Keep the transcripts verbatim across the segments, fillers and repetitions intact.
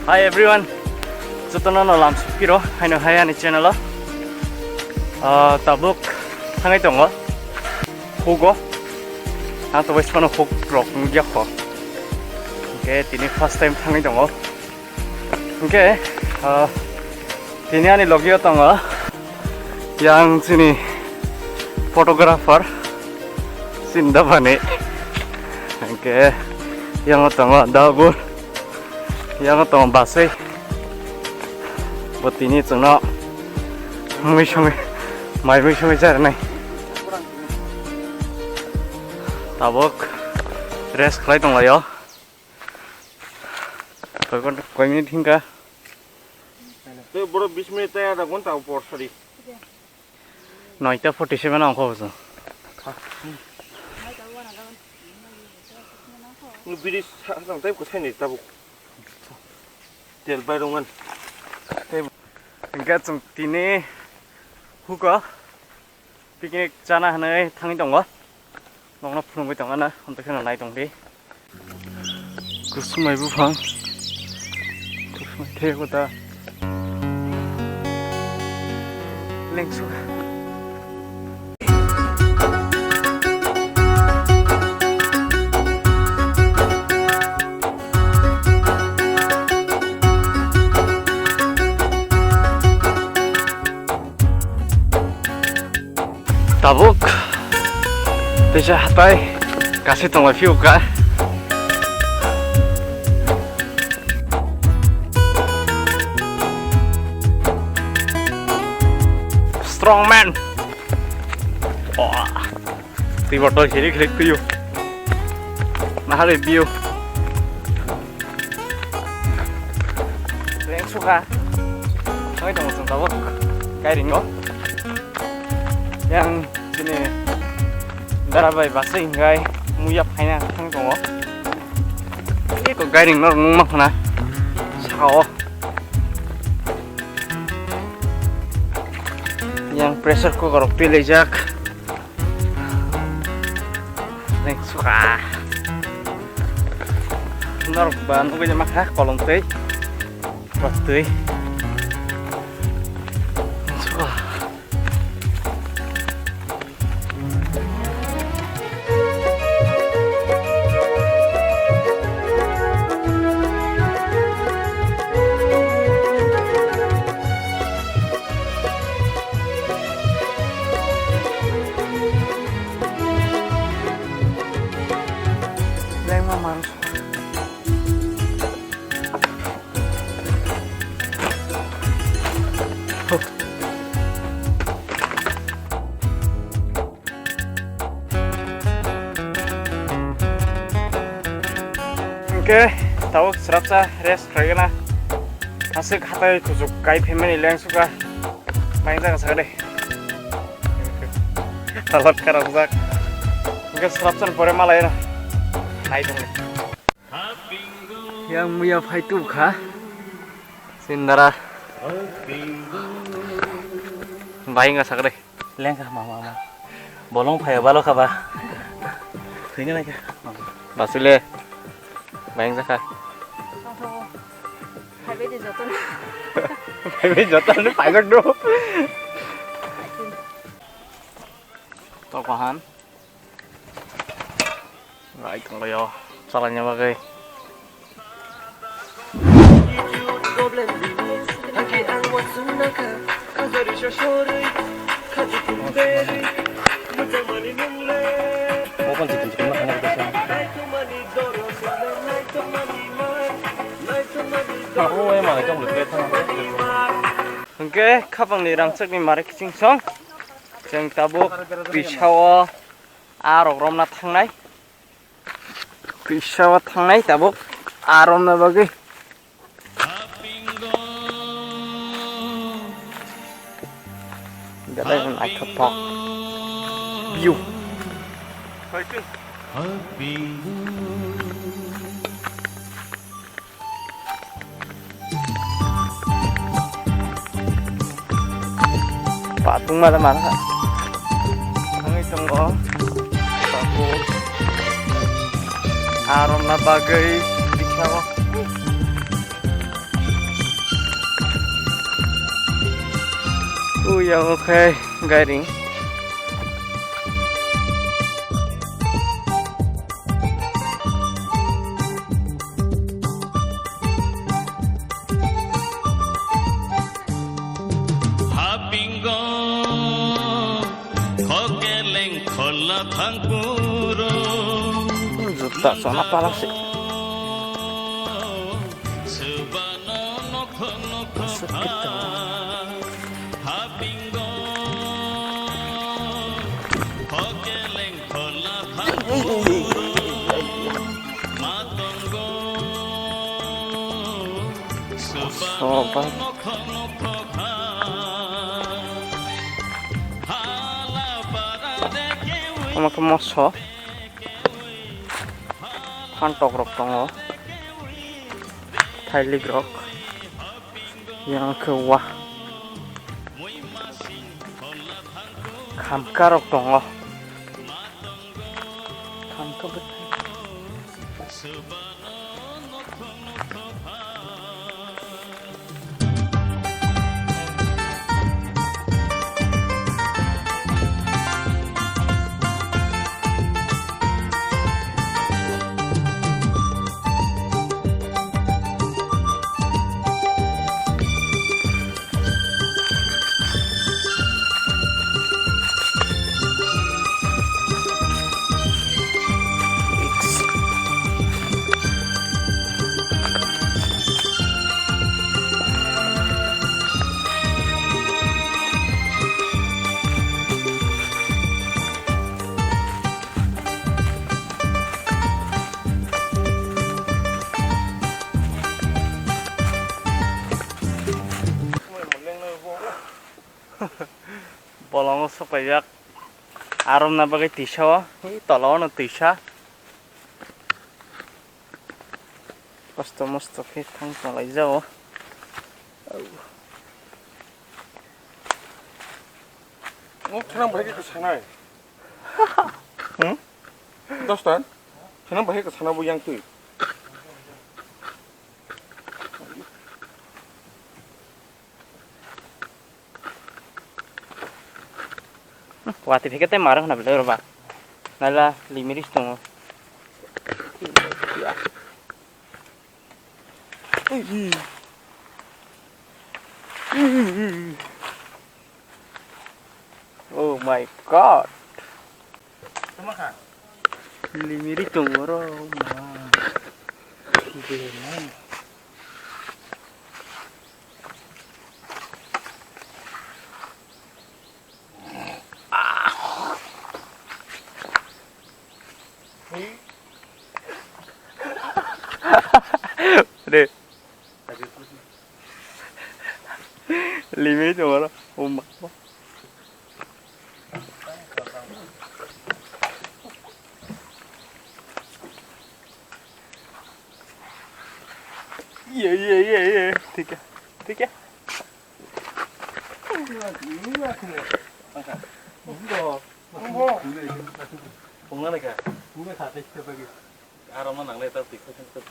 Hi everyone, jotono no lam sukiro, haino hai ani channel o. Ah, tabuk thangwi tongo, hugo. Ang to bai sono huk rok nukya kho. Hwnkhe tini first time thangwi tongo. Hwnkhe, ah, tini ani logio tongo. Yang chini photographer, chini dabani. Hwnkhe, yang tongo Dabur, yang tongo Basui. Bo tini chwngno mui songwi, mai mui songwi charwnai. Tabuk rest khlai tonglaio. Koi ghonta, koi minute hingka? Tei borok bis minute tei adha ghonta por sari. Noita forty seven ang kho bwswng. Biri sa, sa, tei kwthai ni tabuk. Tel bai rwngmani. Tei hingke chwng tini huko. Picnic chana hinwi thangwi tongo. Nokno phunugwi tongana, amtwi kheno nai tongdi. Kusumai buphang. Kusumai thai kota. Lengsu. Tabuk teisa hatai kasi tongma phiuka. Strong man. Oh. Twi botol hirik hirik tuyu. Nahari biu. Reng suka. Oi tong tong tabo. Kairingo. Yang sini dara bai basa hingkai muya phaina thang tongo. Eko gairing no rung mak khna. Sao. Yang pressure cooker rok twi laijak. Neng suka. Norok ba nugui ma kha kolom tei. Ba twi. Suka. Lengma mansa. Hingke tabuk srapsa rest khlaigwna. Aswk hatai kuchuk kai phaimani lengsuka. Baingjak sakde. Halat kharapjak. Hingke srapsa pore malaino. Nai tongdi. Yang muya phai tu kha. Sindara. Bainga sakde. Lengkha ma, ma, ma. Bolong phai balo kha ba. Thwina nai kha. Basule. Bainga kha. Phai bai di joto. Phai bai joto ni phai jak do. To kahan. Rai tonglaio, chalaina bagwi. Hwnkhe khapangni rangchakni mare kiching song. Chwng tabuk pisao a rok romna thangnai. Pisao thangnai tabuk a romna bagwi. Belai no naithothok view. Patung mada mana kha. Thangwi tongo. Patung. Aromna bagwi bikhao. Uyang khe gairing. Hapingo, hokeleng khola thangkuro. Juta chona pala se. Subano nokho nokho pha. Hapingo, hokeleng khola thangkuro. Matongo, subano nokho nokho pha. Hala para de kewi. Omo khe moso. Phantok rok tongo, thailik rok, yang khe wa, khamka rok tongo, khamka bwthai. Bolongo sopaijak. Aromna bagwi twisa o, tolao no twisa. Kosto mosto khe thang tonglai jao. O thwnam bahai khe kwsanai. Hmm? Dostan, thwnam bahai kwsana bo yang twi. Watwi phikhe tei maro hwna belai rw ba. Naila limiris tongo. Oh my God. Limiri tongo oro, ma. Bema. Re. Limit oro. Umma. Ye, ye, ye, ye. Thik hai. Thik hai. Phungnani kha? Phungnani kha, tei khe bagwi. Aro ma nangle ta twi khe twi.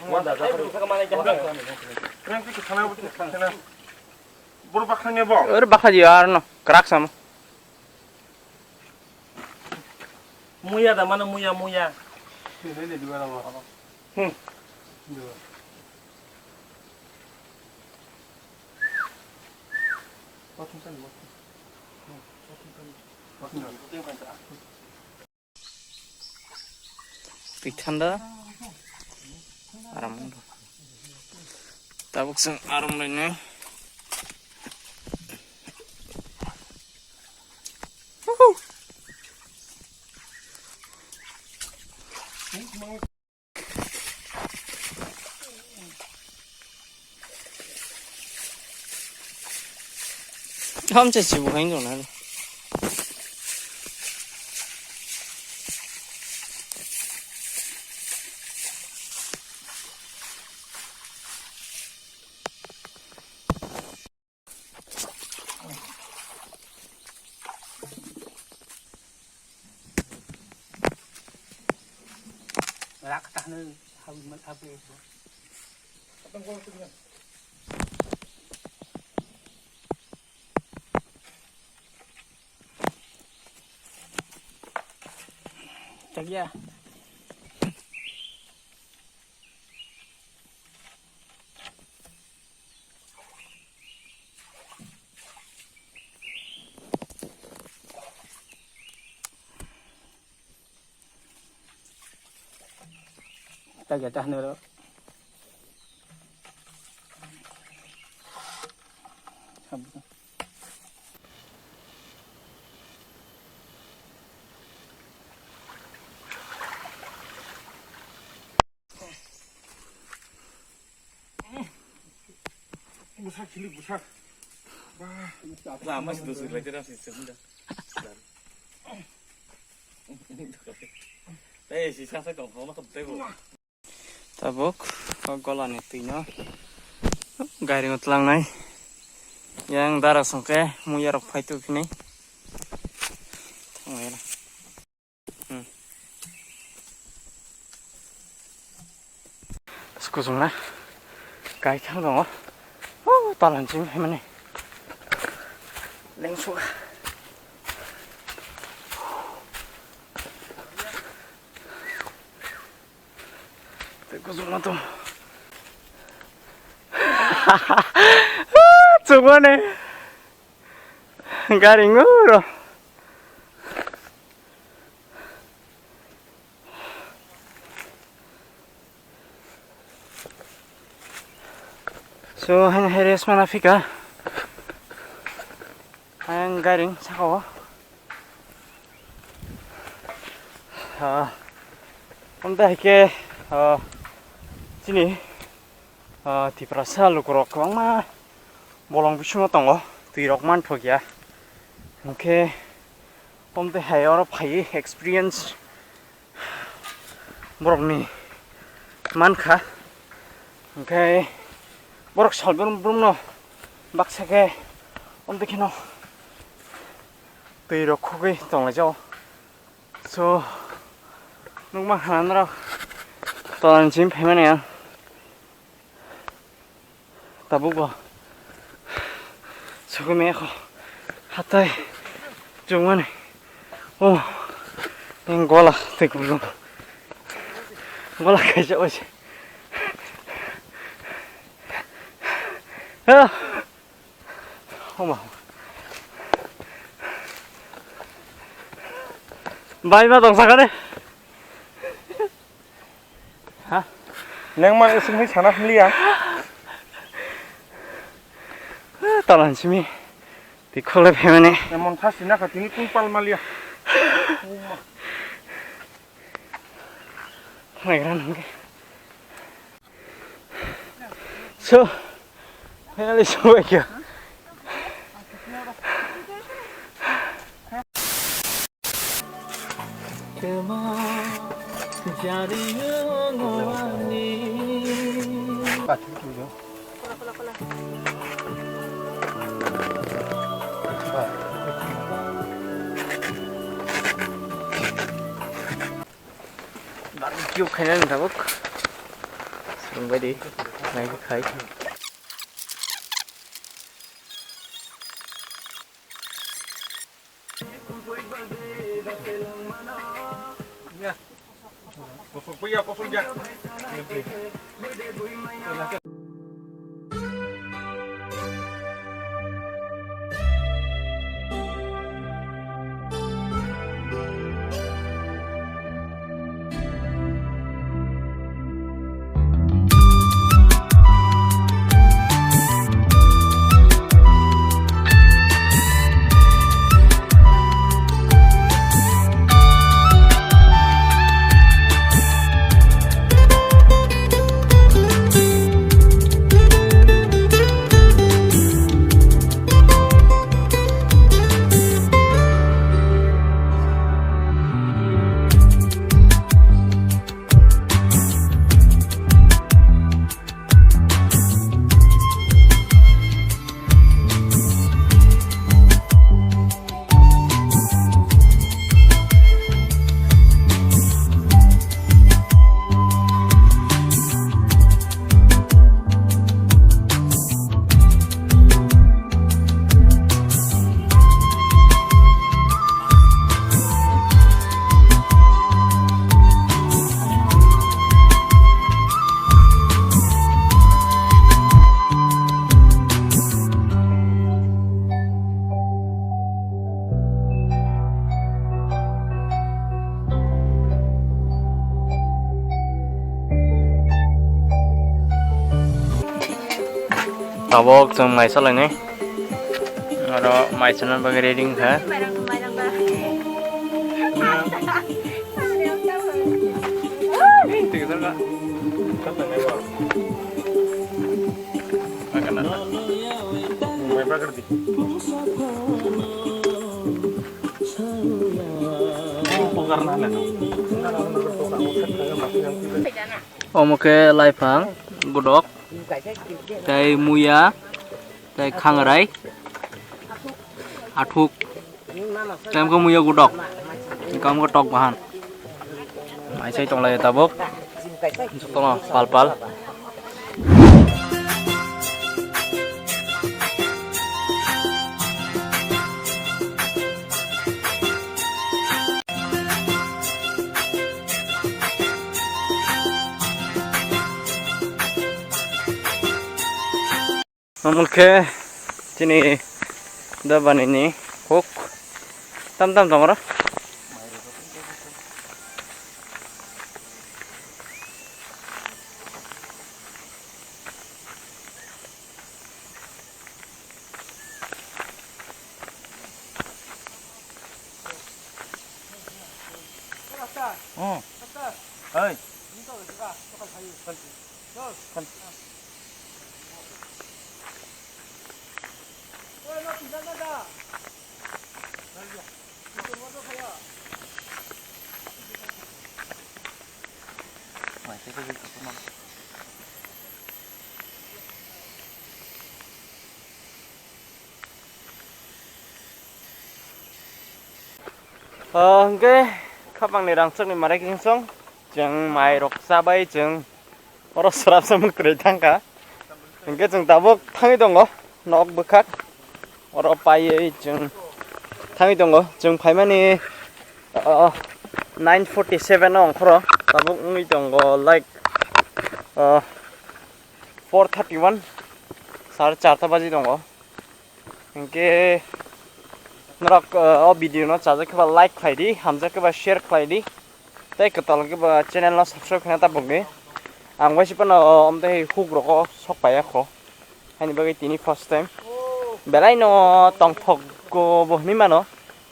Wanda da. Borok bakha ni bo? Oro bakha di arno, krak sama. Muya da mano, muya, muya. Hmm. Twi thanda. Aram wngkha. Tabuk chwng aram lainai. Woohoo! Hamsa chibu khain jona. Rak tah nung, habis mal habis. Apa kau tu kan? Chakya. Chakya, chakya, no. Bwsak chili bwsak. Ba. Lama si dosik lai tera si sunda. Tei si sasa kong kong ma kap tei bo. Tabuk o golani twino gairingo tlangnai. Yang dara songkhe muya rok phai tubuphinai. Thanglai ra. Hmm. Kusung na kai thang tongo. Oh, talan chim hai mani. Lengsuka. Tei kusung na to. Chubane. Gari ngoro. So, haino hai rest mana phika. Ang gairing saka o. Ah, amtwi hai khe, ah, chini, ah, Tiprasa lukurok kwbangma bolong bisingo tongo, twi rok manthokya. Hwnkhe, amtwi hai oro phaiwi experience borokni mankha. Hwnkhe borok salbrum brumno baksa khe amtwi kheno twi rok khogwi tonglaijao. So, nukma khana norok tolani simi phaimani ang. Tabukbo sokwi maya kho hatai chumani. Oh, ang gola tei kubun gola kaisa oise. Ah, oh ma. Bai ma tong sakane. Ha? Neng man ising ni sana hmliya. Talan simi. Tikhole phemene. Emon thasi na kha tini kung pal malia. Naigra nangke. So, finally, so, yeah. Barbecue khainani tabuk. Swrwngbaidi naiwi khai. Tabok chwng mai salainai. Oro mai sana bagwi ready wngkha. Omo khe laiphang godok, tei muya, tei khangrai, athuk, tei muya godok, tei tok bahan. Mai sai tonglai tabok. Jotono pal pal. Omo khe chini dobanini huk tam tam tongo. O, hwnkhe khapangni rangchakni marai kingsong chwng mairok chabai chwng oro srapsa muktrwi thangkha. Hwnkhe chwng tabuk thangwi tongo nok bwkhak. Oro paiwi chwng thangwi tongo. Chwng phaimani, o, nine forty seven o ongkhoro tabuk wngwi tongo, like, o, four thirty one, sare charta baji tongo. Hwnkhe norok, o, o video no chajak khe ba like khlai di, hamjak khe ba share khlai di, tei kwtal khe ba channel no subscribe khaina ta bokni. Ang bai se phano, o, omtwi huk rogo sok paiya kho, haini bagwi tini first time. Belai no tongthok go bo hinwi mano,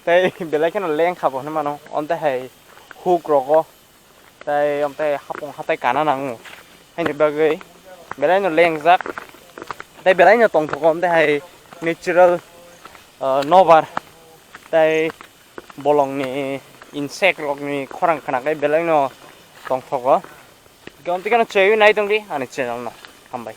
tei belai kheno lengkha bo hinwi mano, omtwi hai huk rogo. Tai omtai hapung hatai kana nango. Haini bagwi belaino lengjak. Tai belaino tongthogo omtai hai natural, ah, nobar. Tai bolongni insect rokni khorang khna kai belaino tongthogo. Hwnkhe omtai kheno chaywi nai tongdi ani channel no. Hambai.